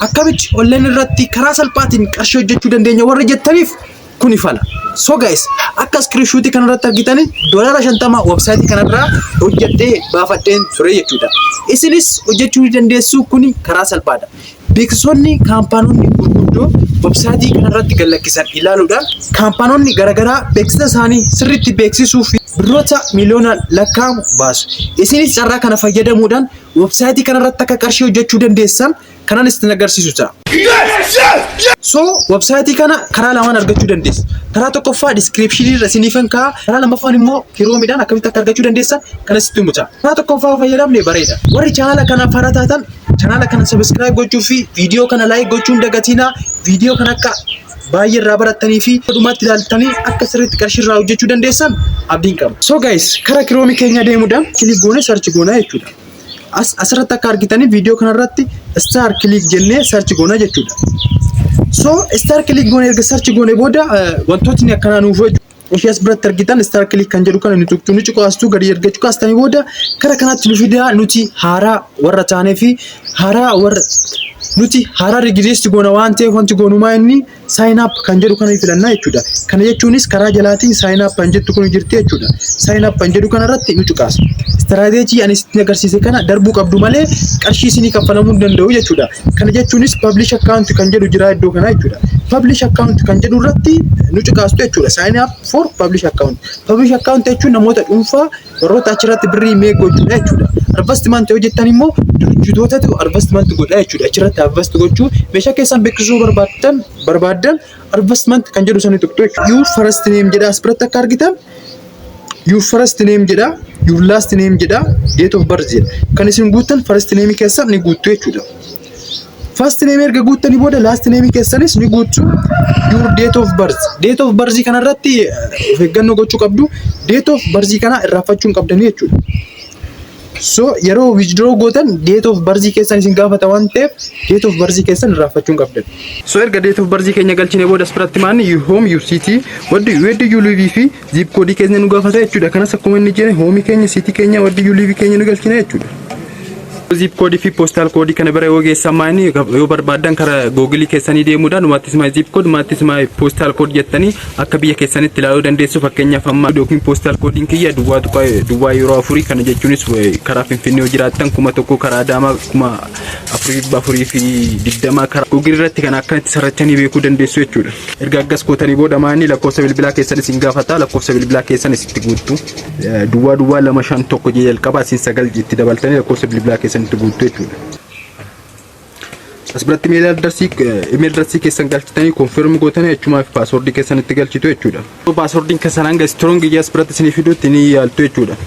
Akkamitti online irratti karaa salphaatiin qarshii hojjechuu dandeenya warra jettaniif kuni fala. So guys, akka screenshot kanarratti argitanii $50 website kanarraa hojjedhee baafadheen ture jechuudha. Isinis hojjechuu ni dandeessu, kuni karaa salphaadha. Beeksisoonni kaampaanonni gurguddoo website kanarratti gad lakkisan ilaaluudhaan kaampaanonni garaagaraa beeksisa isaanii sirriitti beeksisuu fi birroota miiliyoonaan lakkaa'amu baasu. Isinis carraa kana fayyadamuudhaan website kanarratti akka qarshii hojjechuu dandeessan kanan isin agarsiisu ta'a. So website kana karaa lamaan argachuu dandeessu. Karaa tokkoffaa description irra isiniifan kaa'a. Karaa lammaffaan immoo Chromeiidhaan akkamitti akka argachuu dandeessan kan isitti himu ta'a. Karaa tokkoffaa fayyadamne bareeda. Warri chaanala kanaaf haaraa taatan chaanala kana subscribe gochuu fi viidiyoo kana like gochuu hin dagatinaa. Viidiyoo kana akka baay'ee irraa barattanii fi dhumaatti ilaaltanii akka sirriitti qarshii irraa hojjechuu dandeessan abdiin qaba. So guys, karaa Chrome keenya deemuudhaan click goone search goonaa jechuudha. Asirratti akka argitanii viidiyoo kanarratti Star Click jennee search goona jechuudha. So Star Click goone, erga search goone booda wantootni akkanaa nuuf hojjetu. Ishee as biratti argitan Star Click kan jedhu kana ni tuqxu, ni cuqaastu. Gadi erga cuqaastanii booda kara kanatti nu fidaa. Nuti haaraa warra taanee fi haaraa warra nuti haaraa register goona waan ta'eef, wanti goonumaa inni sign up kan jedhu kana filannaa jechuudha. Kana jechuunis karaa jalaatiin sign up kan jettu kun jirti jechuudha. Sign up kan jedhu kanarratti nu cuqaasu. Strategy ani sitti agarsiise kana darbuu qabdu malee qarshii isinii kaffalamuu hin danda'u jechuudha. Kana jechuunis publish account kan jedhu jira iddoo kana jechuudha. Publish account kan jedhu irratti nu cuqaastu jechuudha. Sign up for publish account. Publish account jechuun namoota dhuunfaa warroota achirratti birrii make gochuudha jechuudha. Investment yoo jettan immoo dirjitootatu investment godha jechuudha. Achirratti invest gochuu, meeshaa keessan beeksisuu barbaaddan investment kan jedhu sani tuqxu jechuudha. Your first name jedha, as biratti akka argitan your first name jedha, your last name jedha, date of birth jedha. Kan isin guuttan first name keessan ni guuttu jechuudha. First name erga guuttanii booda last name keessanis ni guuttu. Your date of birth. Date of birth kanarratti of eeggannoo gochuu qabdu. Date of birth kana irraanfachuu hin qabdanii jechuudha. So yeroo withdraw gootan date of birth keessan isin gaafata waan ta'eef date of birth keessan irraanfachuu hin qabdan. So erga date of birth keenya galchine booda as biratti maanni your home, your city, where do you live fi zip code keenya nu gaafata jechuudha. Kanas akkuma inni jedhe home keenya, city keenya, where do you live keenya nu galchine jechuudha. Zip code fi postal code kana bira yoo geessan maani yoo barbaaddan karaa Google keessanii deemuudhaan what is my zip code, what is my postal code jettanii akka biyya keessanitti ilaaluu dandeessu. Fakkeenyaaf amma yookiin postal codeiin kiyya 0.04. Kana jechuunis karaa Finfinnee yoo jiraattan 1000, karaa Adaamaa 4420. Karaa Google irratti kan akkanatti sarrachanii beekuu dandeessu jechuudha. Erga akkas gootanii booda maani lakkoofsa bilbilaa keessan isin gaafata. Lakkoofsa bilbilaa keessan isitti guuttu. 00251 jalqaba, isin 9 itti dabaltanii lakkoofsa bilbilaa keessan itti guuttu jechuudha. As biratti email address keessan galchitanii confirm gootanii achumaa fi password keessan itti galchitu jechuudha. Passwordiin keessan hanga strong as biratti isinii fidutti ni yaaltu jechuudha.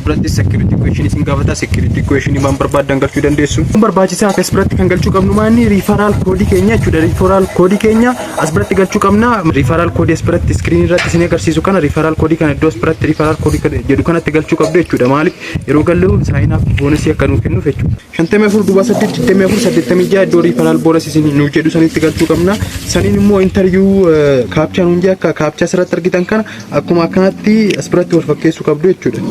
Biratti security question isin gaafata. Security question waan barbaaddan galchuu dandeessu. Barbaachisaa as biratti kan galchuu qabnu maanni referral code keenya jechuudha. Referral code keenya as biratti galchuu qabna. Referral code as biratti screen irratti isin agarsiisu kana, referral code kana iddoo as biratti referral code jedhu kanatti galchuu qabdu jechuudha. Maaliif yeroo gallu sign up bonus akka nuu kennuuf jechuudha. 54 08 24 86 iddoo referral bonus isin nuu jedhu sanitti galchuu qabna. Saniin immoo enter your captcha nuun jee, akka captcha asirratti argitan kana akkuma akkanatti as biratti wal fakkeessuu qabdu jechuudha.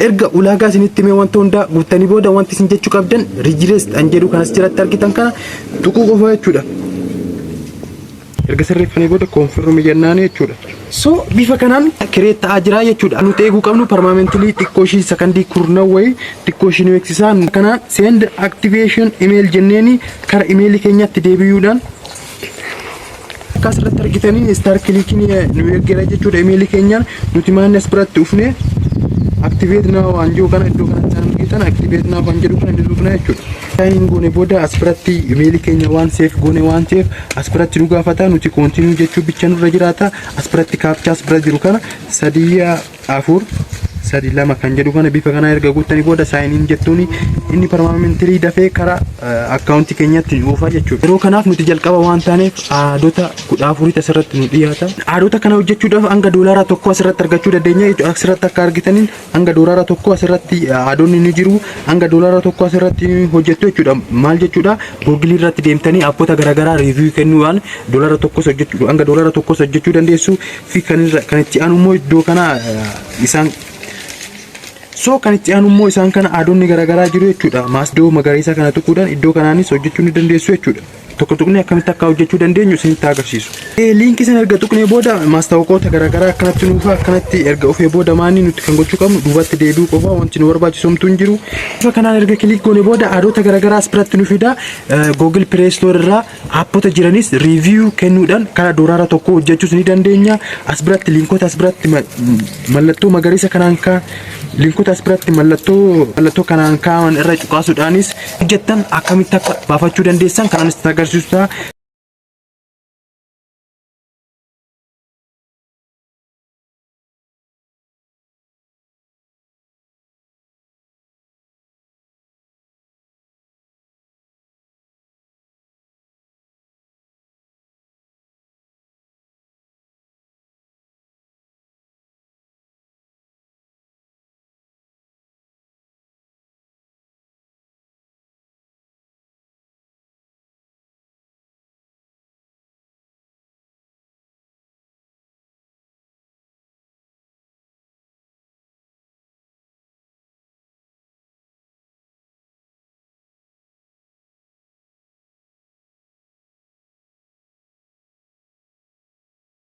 Erga ulaagaa isinitti himee wanta hundaa guuttanii booda wanti isin jechuu qabdan register an jedhu kanas jalatti argitan kana tuquu qofa jechuudha. Erga sirreeffanii booda confirm jennaan jechuudha. So bifa kanaan create ta'aa jira jechuudha. Nuti eeguu qabnu permanently xiqqoo ishii sakandii kurnan wayii xiqqoo ishii nu eegsisaa. Kanaan send activation email jenneeni kara emailii keenyatti deebi'uudhaan akka asirratti argitanii Star Clickiin nu ergeera jechuudha emailii keenyaan. Nuti maanni as biratti dhufne activate now waan jiru kana, iddoo kanatti isaan argitan activate now waan jedhu kana ni tuqna jechuudha. Sign goone booda as biratti emailii keenya waan save goone waan ta'eef as biratti nu gaafata. Nuti continue jechuu bicha nurra jiraata. As biratti captcha as bira jiru kana 3 4 3 2 kan jedhu kana bifa kanaa erga guuttanii booda sign in jettuuni inni permanently dafee karaa akkaawuntii keenyatti nu oofa jechuudha. Yeroo kanaaf nuti jalqaba waan taaneef adota 14 asirratti nu dhiyaata. Adota kana hojjechuudhaaf hanga $1 asirratti argachuu dandeenya jechuudha. Asirratti akka argitaniin hanga $1 asirratti adonni ni jiru. Hanga $1 asirratti hojjettu jechuudha. Maal jechuudha? Google irratti deemtanii appota garaagaraa review kennuudhaan $1 hojjechuu, hanga $1 hojjechuu dandeessu. Fi kan itti aanu immoo iddoo kana isaan So kan itti aanu immoo isaan kana adoonni garaagaraa jiru jechuudha. Maasdoo magariisa kana tuquudhaan iddoo kanaanis hojjechuu ni dandeessu jechuudha. Tokko tuqnee akkamitti akka hojjechuu dandeenyu isinitti agarsiisu. Liinkii sana erga tuqnee booda maastawaqoota garaagaraa akkanatti nuufa. Akkanatti erga dhufee booda maanni nuti kan gochuu qabnu duubatti deebi'uu qofa, wanti nu barbaachisu homtuu hin jiru. Bifa kanaan erga click goone booda adoota garaagaraa as biratti nu fida. Google Play Store irraa appota jiranis review kennuudhaan karaa $1 hojjechuus ni dandeenya. As biratti liinkoota as biratti mallattoo magariisa kanaan kaa liinkoota as biratti mallattoo kanaan kaa'aman irra cuqaasuudhaanis hojjettan akkamitti akka baafachuu dandeessan kanaan itti agarsiisu ta'a.